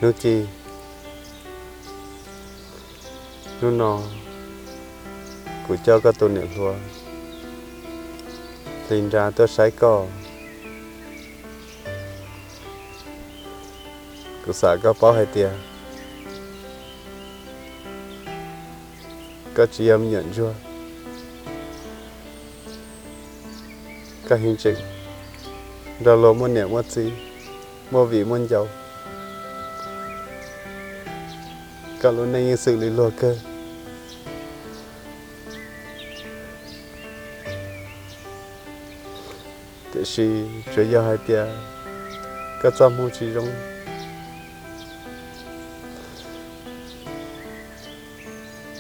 Hnub Ci, hnub no kuv coj koj tus niam hluas Hli Nra tuaj saib koj. Kuv xav koj paub hais tias koj tsis yog me nyuam ntsuag, koj heev tseem nrog luag muaj niam muaj txiv, muaj viv muaj ncaus. Koj lub neej yeej xwm li luag kawg. Tiam sis tsuas yog hais tias koj txoj hmoo tsis zoo,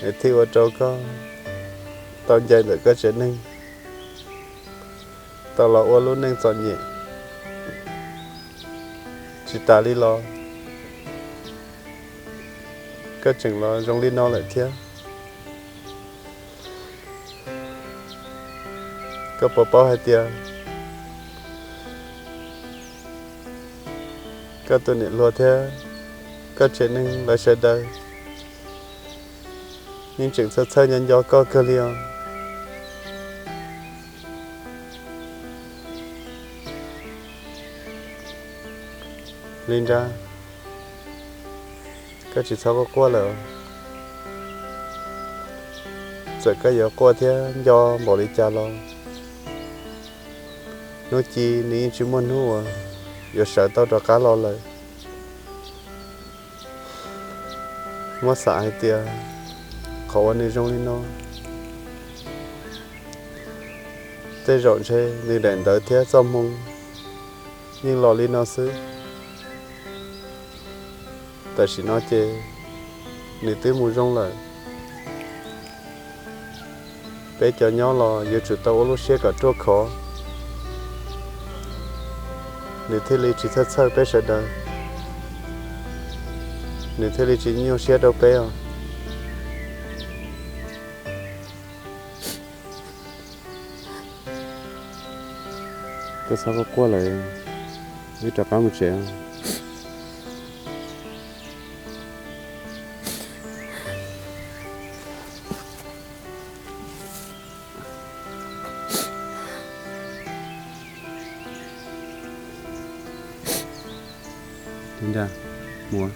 es thiaj ua rau koj tau ncaim ntawm koj tsev neeg, tau los ua lub neej txom nyem. Tsis tas li los koj tseem los zoo li no lawm thiab. Koj puas paub hais tias koj tus niam hluas thiab koj tsev neeg lawv sawv daws yeej tseem txhawj txhawj nco nco koj kawg li os? Hli Nra, koj tsis txhob quaj quaj lawm. Txawm koj yuav quaj thiab nco npaum li cas los hnub Ci nws yeej tsis muaj hnub uas yuav sawv tau rov qab los lawm. Muab xav hais tias qhov uas nws zoo li no, tej zaum ntshe nws daim ntawv thiab txoj hmoo yeej los li no xwb. Tam sim no ces nws twb mus zoo lawm. Peb cov nyob los yuav tsum tau ua lub siab kom ruaj khov, nws thiaj li tsis txhawj txhawj peb sawv daws, nws thiaj li tsis nyuaj siab rau peb os. Koj txhob quaj quaj lawm, wb rov qab mus tsev. Hli Nra, mus.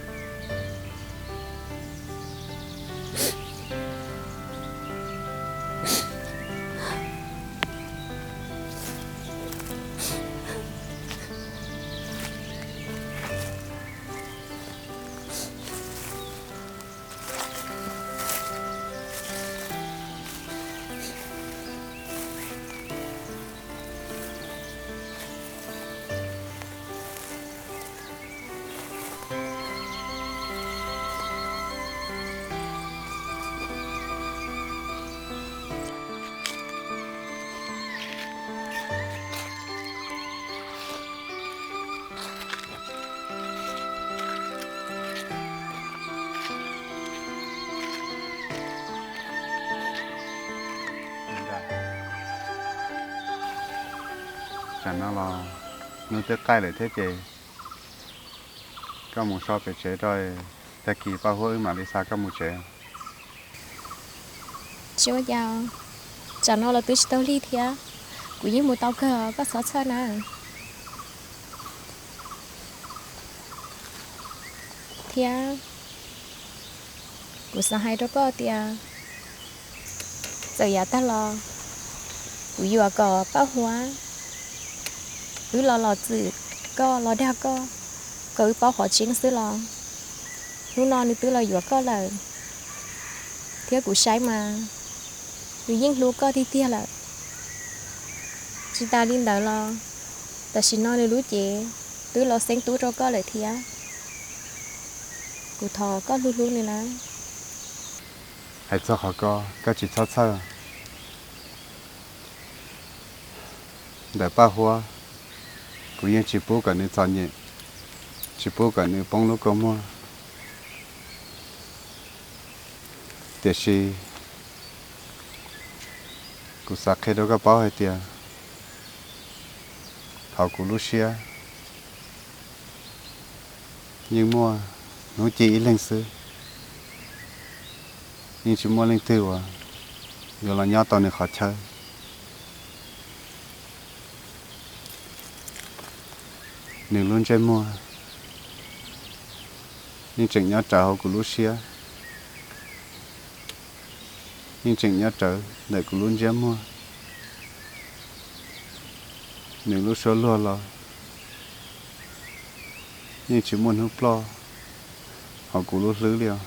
Tsam no los hnub twb qaij lawm thiab ces koj mus so pem tsev rau, tag kis Paj Huab wb mam li xa koj mus tsev. Tsis ua cas, tsam no los twb tsis tau lig thiab, kuv yeej mus tau kawg, koj txhob txhawj na. Thiab kuv xav hais rau koj tias txawm yav tag los kuv yuam kom Paj Huab wb los los txwm koj los dag koj, kom wb paub qhov tseeb xwb los hnub no nws twb los yuav koj lawm. Thiab kuv saib mas nws yeej hlub koj tiag tiag lawm. Tsis tas li ntawd los tam sim no nws lub cev twb los xeeb tub rau koj lawm thiab. Kuv thov koj hlub hlub nws na. Hais txog qhov ko, koj tsis txhob txhawj. Ntawm Paj Huab, kuv yeej tsis pub kom nws txom nyem, tsis pub kom nws poob lub kua muag. Tiam sis kuv xav qhia rau koj paub hais tias hauv kuv lub siab yeej muaj Hnub Ci ib leeg xwb, yeej tsis muaj leej twg uas yuav los nyob tau nws qhov chaw. Nws lub ntsej muag yeej tseem nyob rawv hauv kuv lub siab, yeej tseem nyob rawv ntawm kuv lub ntsiab muag. Nws lub suab luag los yeej tsis muaj hnub ploj hauv kuv lub hlwb li os.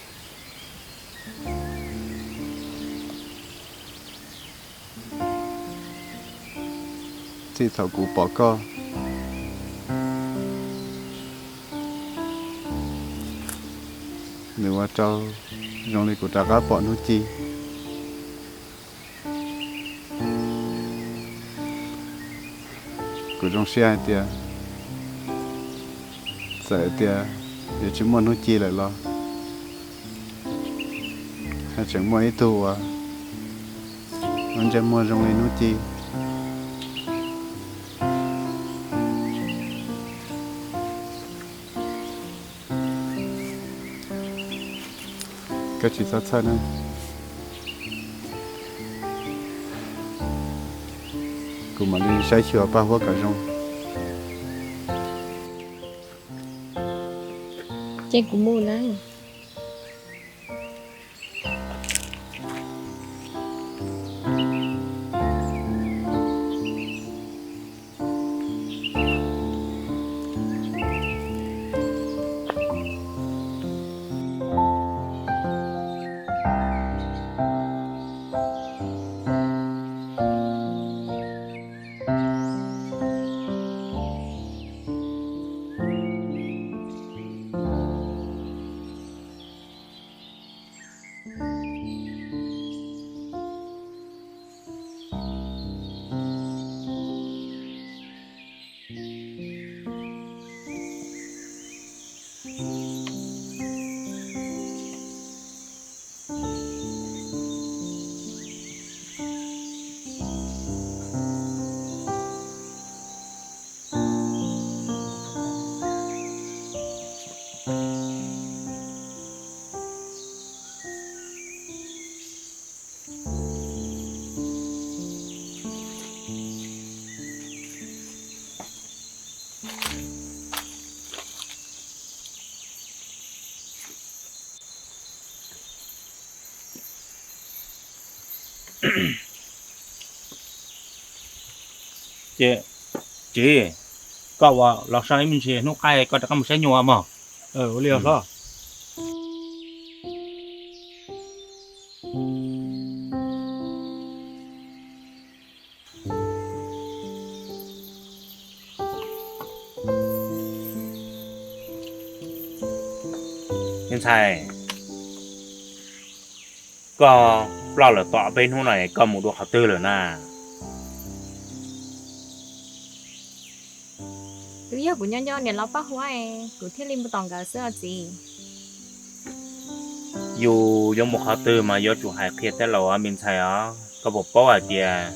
Txij thaum kuv pom koj, nws ua rau zoo li kuv rov qab pom Hnub Ci. Kuv zoo siab hais tias txawm hais tias yuav tsis muaj Hnub Ci lawm los, haj tseem muaj ib tug uas lub ntsej muag zoo li Hnub Ci. Koj tsis txhob txhawj na, kuv mam li saib xyuas Paj Huab kom zoo. Ces kuv mus na. Ces txiv, koj ua los saib ib me ntsis hnub qaij koj rov qab mus saib nyuas mog. Ua li os hlob. Me ntxhais, koj ploj lawm tau peb hnub no koj mus dua qhov twg lawm na? Twb yog kuv nyob nco niam laus Paj Huab, kuv thiaj li mus tom nkawd xwb os txiv. Yus yuav mus qhov twg mas yuav tsum hais qhia tej laus me ntxhais os. Koj puas paub hais tias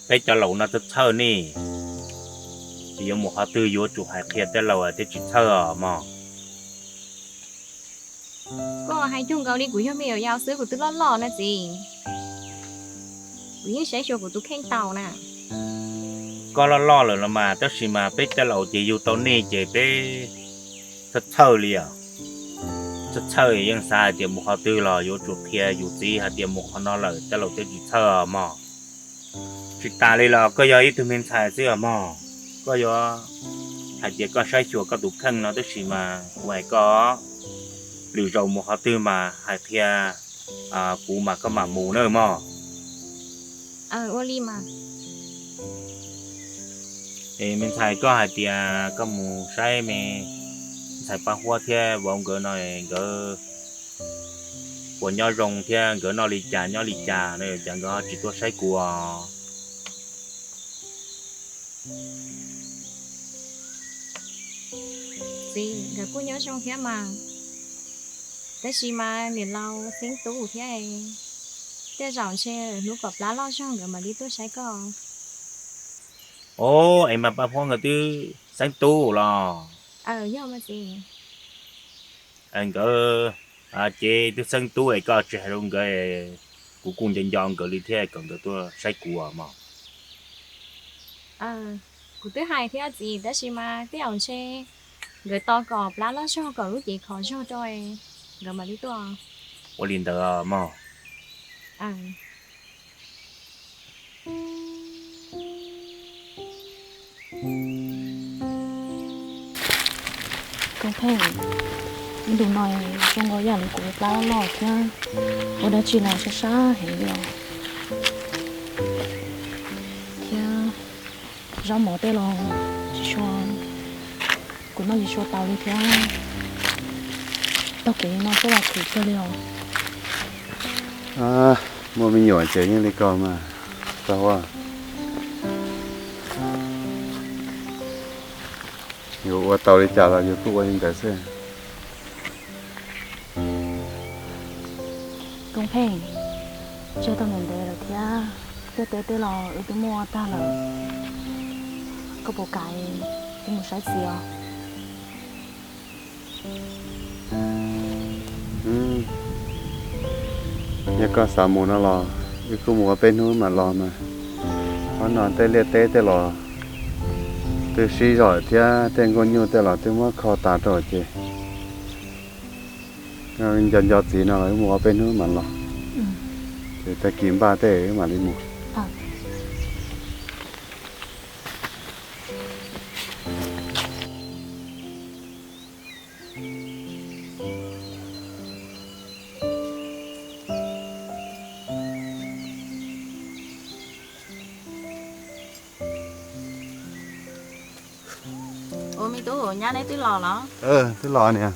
peb cov laus no txawj txhawj ne, ces yuav mus qhov twg yuav tsum hais qhia tej laus thiaj tsis txhawj os mog. Koj hais cuag nkaus li kuv yog me nyuam yaus xwb, kuv twb loj loj na txiv. Kuv yeej saib xyuas kuv tus kheej tau na. Koj loj loj lawm los mas, tab sis mas peb cov laus ces yug tau nej ces peb txhawj txhawj li os. Txhawj txhawj yeej xav hais tias mus qhov twg los yuav tsum qhia yus txiv hais tias mus qhov no lawm tej laus thiaj tsis txhawj os mog. Tsis tas li los koj yog ib tug me ntxhais xwb os mog. Koj yuav hais tias koj saib xyuas koj tus kheej no tab sis mas kuv hais koj, lwm zaus mus qhov twg mas hais qhia kuv mas koj mam mus nawb mog. Ua li mas. Es me ntxhais, koj hais tias koj mus saib me ntxhais Paj Huab thiab vauv nkawd no, nkawd puas nyob zoo thiab nkawd noj li cas nyob li cas no, cas nkawd ho tsis tuaj saib kuv os? Txiv, nkawd kuj nyob zoo thiab mas, tab sis mas niam laus xeeb tub thiab, tej zaum ntshe hnub kom plab loj zog nkawd mam li tuaj saib koj. Os, es mas Paj Huab nkawd twb xeeb tub los? Aws, yog mas txiv. Nkawd ces twb xeeb tub es koj tsis hais rau nkawd, kuv kuj nco nco nkawd li thiab, kom nkawd tuaj saib kuv mog. Kuv twb hais thiab txiv, tab sis mas tej zaum ntshe nkawd tos kom plab loj zog kom lub cev khov zog rau nkawd mam li tuaj. Ua li ntawd mog. Koob Pheej, ib ntus no zoo nkaus yam li kuv plab loj thiab ua dab tsi los sab sab heev li os. Thiab zaub mov tej los tsis sua, kuv noj tsis sua tau li thiab. Taug kev no tuaj los khwv kawg li os. Muaj me nyuam ces yeej li ko mas, tau ua, yus ua tau li cas los yus kuj ua li ntawd xwb. Koob Pheej, tseg tau ntev ntev lawm thiab, tej teb tej los wb twb muaj tag lawm, koj puas kam wb mus saib txiv os? Yog koj xav mus no los wb kuj mus ua peb hnub mam los mas. Hnub no tej liaj teb tej los twb sib zog thiab tej nkuaj nyuj tej los twb muab kho tas rau ces nco nco txiv no los wb mus ua peb hnub mam los. Ces tag kis npaj tej wb mam li mus. Ua me tub, nyab neb twb los los? Twb los niam.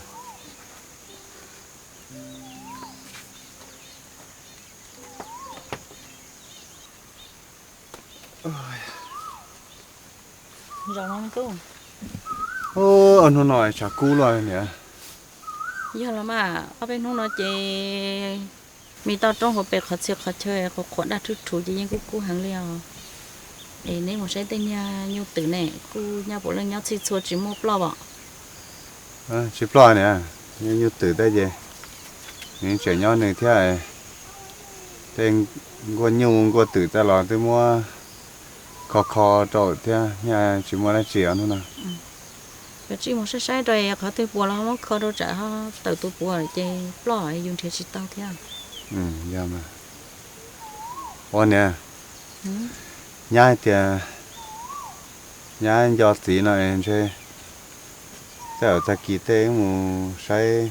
Zaum no me tub. Hnub no tshav kub loj niam. Yog los mas, ob peb hnub no ces me toj roob hauv pes qhov txhia qhov chaw qhuav qhuav daj rhuv rhuv ces yeej kub kub heev li os. Es neb mus saib tej niag nyuj twm ne, kuj nyob puav leej nyob txhij txhua tsis muaj ploj os. Tsis ploj niam, nyuj twm tej ces nws tseem nyob nws thiab. Tej nkuaj nyuj nkuaj twm tej los twb muab kho kho rau thiab, tsis muaj dab tsi os hnub no. Koj tsij mus saib saib rau qhov twg puas los muab kho rau tsam tawm tus puas ces ploj yus nrhiav tsis tau thiab. Ua niam, nyab hais tias nyab nco txiv no es ntshe tej zaum tag kis tej wb mus saib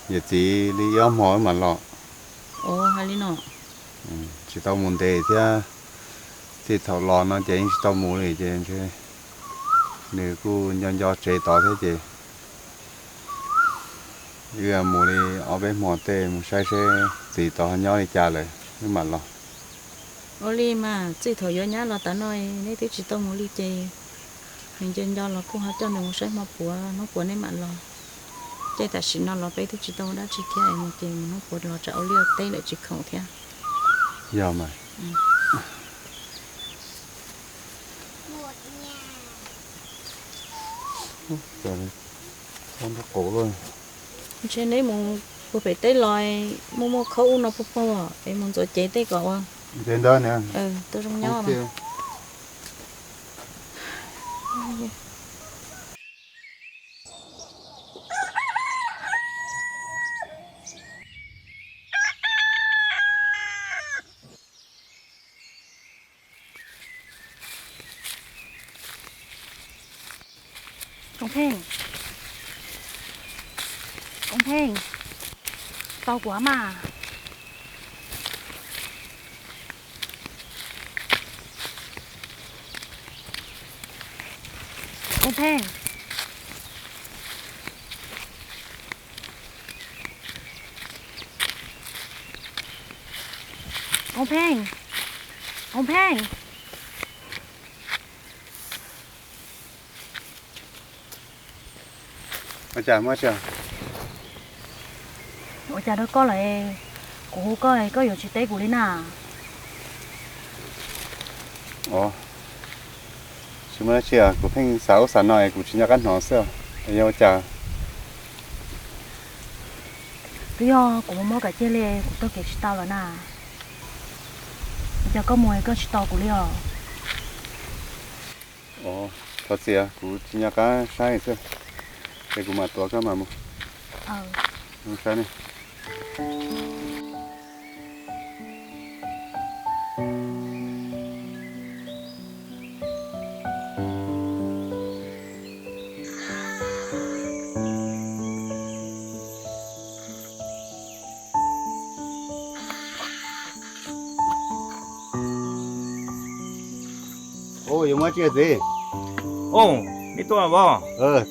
yawm txiv li ib ob hmo wb mam los. Ua li no. Tsis tau mus ntev thiab, txij thaum los no ces yeej tsis tau mus li ces ntshe nws kuj nco nco tsev tod thiab ces wb mus li ob peb hmo tej mus saib seb txiv tod ho nyob li cas lawm wb mam los. Ua li mas txij thaum yuav nyab los tas no neb twb tsis tau mus li ces nws nco nco los kuj ho coj nws mus saib hmo puav hnub puav neb mam los. Ces tam sim no los peb twb tsis tau dab tsi thiab, mus ces mus hnub puav los tsam ua liaj teb lawm tsis khoom thiab. Yog mas. Ntshe neb mus puag pem teb los muaj muaj khaub ub no puag puag es mus ntxuav cev tej kom ua. Tuaj zoo nyob. Koob Pheej, Koob Pheej, tau kuv mas. Koob Pheej, Koob Pheej, Koob Pheej. Ua cas, ua cas rau koj lawm? Kuv hu koj koj yuav tsis teb kuv li na. Tsis muaj dab tsi, kuv pheej xav ub xav no es kuv tsis nco qab hnov xwb. Yog ua cas? Twb yog kuv mus mob kav cia li kuv taug kev tsis tau lawm na. Ua cas koj mus koj tsis tos kuv li os? Thov txim, kuv tsis nco qab saib xwb, ces kuv mam tuav koj mam mus. Mus saib ne. Yuav muab tsi txiv? Neb tuaj vauv?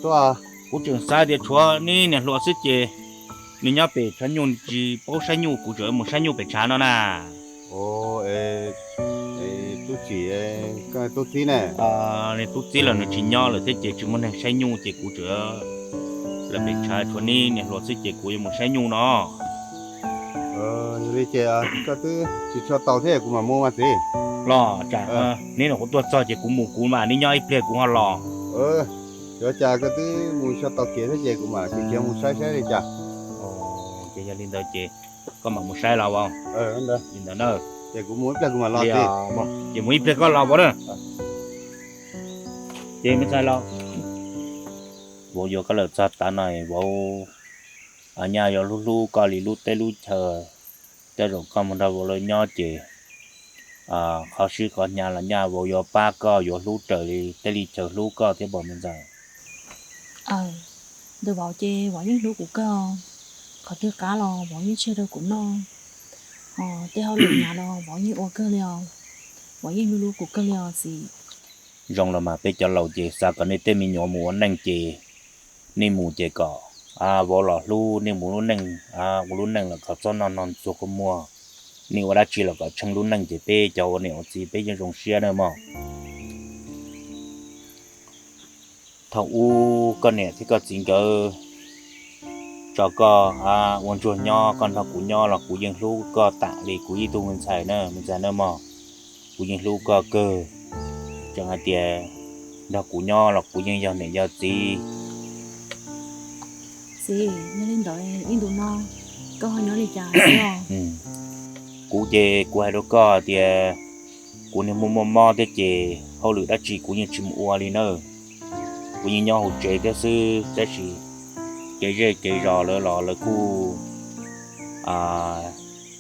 Tuaj. Kuv tseem xav tias tshuav neb niam hluas xwb ces nws nyob pem tshav nyuj tsis paub saib nyuj, kuv tseem mus saib nyuj pem tshav no na. Tub txib, koj tub txib ne? Tub txib los nws tsis nyob lawm thiab ces tsis muaj neeg saib nyuj ces kuv tseem lawm pem tshav, tshuav neb niam hluas xwb ces kuv yuav mus saib nyuj no. Yog li ces koj twb tsis tshua tau thiab kuv mam mus mas txiv. Los tsam neb no kuv tuaj txog ces kuv mus kuv mas, neb nyob ib pliag kuv ho los. Yuav cas koj twb mus tsis tau kev thiab ces kuv mam sim kiag mus saib saib li cas. Ces yog li ntawd ces koj mam mus saib los vauv. Li ntawd na. Ces kuv mus ib pliag kuv mam los. Ces mus ib pliag koj los vauv na. Ces me ntxhais los, vauv yuav koj lawm txog tav no vauv nyaj yuav hlub hlub koj li lub teb lub chaw. Tej zaum koj mus nrog vauv lawv nyob ces qhov sib qhov hnyav los nyaj vauv yuav pab koj, yuav hlub raws li tej li chaw hlub koj thiab pom me ntxhais. Ntawm vauv ces vauv yeej hlub kuv kawg, qhov twg qab los vauv yeej tseg rau kuv noj, ho tej hauj lwm hnyav los vauv yeej ua kawg li os, vauv yeej hlub hlub kuv kawg li os txiv. Zoo los mas peb cov laus ces xav kom nej tej me nyuam mus ua neej ces nej mus ces kom vauv los hlub nej mus lub neej, ua lub neej los kom txhob noj no ntxuag kua muag. Nej ua dab tsi los kom tsheej lub neej ces peb cov ua niam ua txiv peb yeej zoo siab na mog. Thaum ub koj niam thiab koj txiv nkawd tso koj ua ntsuag nyob, koj nrog kuv nyob los kuv yeej hlub koj tam li kuv ib tug me ntxhais na, me ntxhais na mog. Kuv yeej hlub koj kawg, tseem hais tias nrog kuv nyob los kuv yeej yog niam yog txiv. Txiv, yog li ntawd ib ntus no koj ho nyob li cas xwb os? Kuv ces kuv hais rau koj tias kuv niag muaj muaj mob thiab ces hauj lwm dab tsi kuv yeej tsis mus ua li na. Kuv yeej nyob hauv tsev thiab xwb, tab sis kev zej kev zos lawv los lawv kuj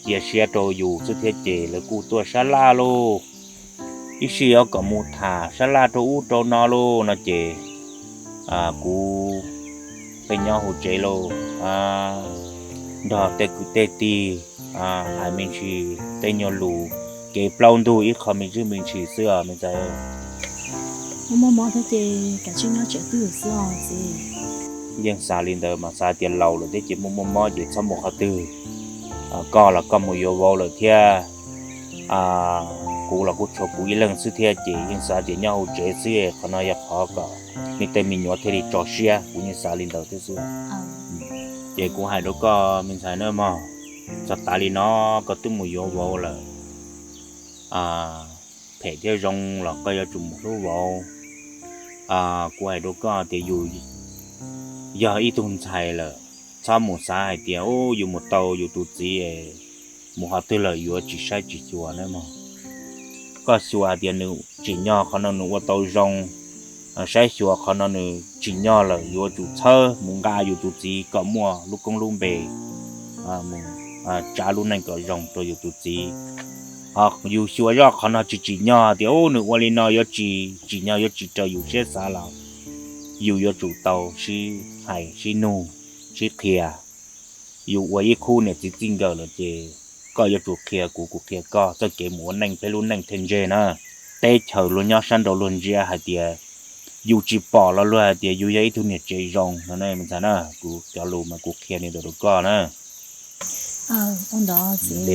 cia siab rau yus xwb thiab ces lawv kuj tuaj sab laj lauj, ib sij yuav kom mus tham sab laj rau ub rau no lauj no ces kuv pheej nyob hauv tsev lauj, nrog tej kwv tej tij hais me ntsis tej nyuag lus kev plaub ntug ib qho me ntsis me ntsis xwb os me ntxhais. Muaj muaj mob thiab ces kav tsij nyob tsev twj ywm xwb os txiv. Yeej xav li ntawd mas, xav tias laus lawm thiab ces muaj muaj mob ces txhob mus qhov twg. Koj los koj mus yuav vauv lawm thiab, kuv los kuj tshuav kuv ib leeg xwb thiab ces yeej xav tias nyob hauv tsev xwb, qhov no yog qhov kom nej tej me nyuam thiaj li tso siab, kuv yeej xav li ntawd thiab xwb. Ces kuv hais rau koj me ntxhais na mog, txog tav li no koj twb mus yuav vauv lawm, phem thiab zoo los koj yuav tsum mus hlub vauv. Kuv hais rau koj tias yus yog ib tug ntxhais lawm, txhob mus xav hais tias yus mus tau yus tus txiv, mus qhov twg lawm yuav tsis saib tsis xyuas na mog. Koj xyuas hais tias nws tsim nyog qhov no nws ua tau zoo, saib xyuas qhov no nws tsim nyog lawm yuav tsum txhawb mus nqa yus tus txiv kom muaj lub koob lub npe, mus tsav lub neej kom zoo rau yus tus txiv. Ho yus xyuas zoj qhov no tsis tsim nyog tias nws ua li no yuav tsis tsim nyog, yuav tsis raws yus siab xav los yus yuav tsum tau sib hais sib nug, sib qhia. Yus ua ib khub niam txiv txij nkawm lawm ces koj yuav tsum qhia kuv, kuv qhia koj, txoj kev mus ua neej peb lub neej thiaj ntseg na. Teb chaws luag nyob sab nraud luag ntsia hais tias yus tsis pom los luag hais tias yus yog ib tug niam tsev zoo no ne me ntxhais na. Kuv cov lus mas kuv qhia li ntawd rau koj na. Ua ntawd txiv.